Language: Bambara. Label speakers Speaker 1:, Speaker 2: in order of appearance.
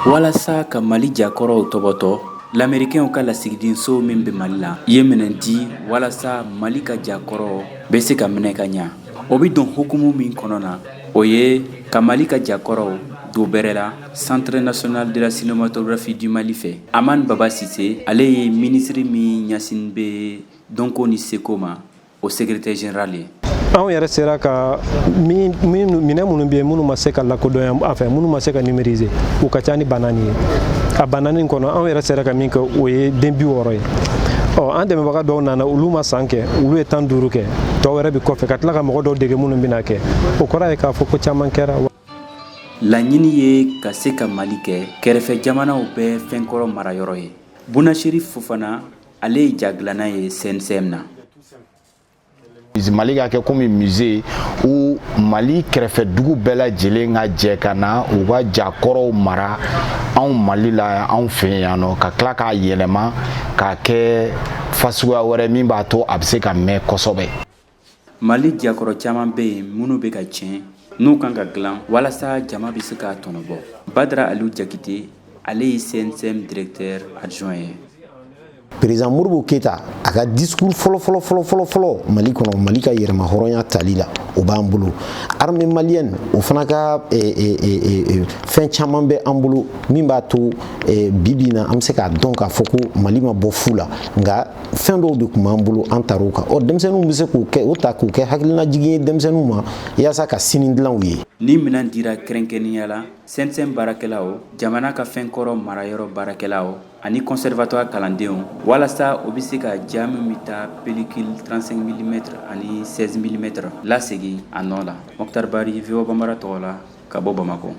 Speaker 1: Walasa ka Mali jakɔrɔw tɔbɔtɔ, Lamerikɛnw ka lasigidenso min bɛ Mali la ye minɛn di walasa Mali ka jakɔrɔ bɛ se ka minɛ ka ɲa. O bɛ don hukumu min kɔnɔ na, o ye ka Mali ka jakɔrɔw don bɛrɛ la Centre national de la cinématographie du Mali fɛ. Hamane Baba Cissé, ale ye minisiri min ɲɛsin bɛ dɔnko ni seko ma, o secrétaire général ye.
Speaker 2: Anw yɛrɛ sera ka minɛ minnu bɛ yen, minnu ma se ka lakodɔn yan fɛ, minnu ma se ka numériser, u ka ca ni 4000 ye. A 4000 kɔnɔ, anw yɛrɛ sera ka min kɛ, o ye den 60 ye. Ɔ, an dɛmɛbaga dɔw nana, olu ma san kɛ, olu ye 15 kɛ, tɔw wɛrɛ bi kɔfɛ ka tila ka mɔgɔ dɔw dege minnu bɛna kɛ. O kɔrɔ ye k'a fɔ ko caman kɛra.
Speaker 1: Laɲini ye ka se ka Mali kɛ kɛrɛfɛ jamanaw bɛɛ fɛnkɔrɔ marayɔrɔ ye. Bunaseri Fofana, ale ye jagilanna ye CNCM na.
Speaker 3: Mali ka kɛ komi musée u Mali kɛrɛfɛ dugu bɛɛ lajɛlen ka jɛ ka na u ka jakɔrɔw mara anw Mali la, anw fɛ yan nɔ, ka tila k'a yɛlɛma k'a kɛ fasuguya wɛrɛ min b'a to a bɛ se ka mɛn kosɛbɛ.
Speaker 1: Mali jakɔrɔ caman bɛ yen minnu bɛ ka tiɲɛ, n'u kan ka dilan walasa jama bɛ se k'a tɔnɔbɔ. Badara Aliou Jakite, ale ye CNCM directeur adjoint ye.
Speaker 4: Président Modibo Keyita, a ka discours fɔlɔ fɔlɔ fɔlɔ fɔlɔ fɔlɔ Mali kɔnɔ, Mali ka yɛrɛma hɔrɔnya tali la, o b'an bolo. Armée malienne, o fana ka fɛn caman bɛ an bolo min b'a to bi bi in na, an bɛ se k'a dɔn k'a fɔ ko Mali ma bɔ fu la. Nka fɛn dɔw de tun b'an bolo, an taar'o kan. Ɔ, denmisɛnninw bɛ se k'o kɛ, o ta k'o kɛ hakilinajigin ye denmisɛnninw ma yaasa ka sini dilan u ye.
Speaker 1: Ni minɛn dira kɛrɛnkɛrɛnnenya la CNCM baarakɛlaw, jamana ka fɛnkɔrɔ marayɔrɔ baarakɛlaw ani conservatoire kalandenw, walasa o bɛ se ka ja min bɛ taa pellicule 35 mm ani 16 mm lasegin a nɔ la. Mokhtar Bari, VOA Bambara tɔgɔ la, ka bɔ Bamakɔ.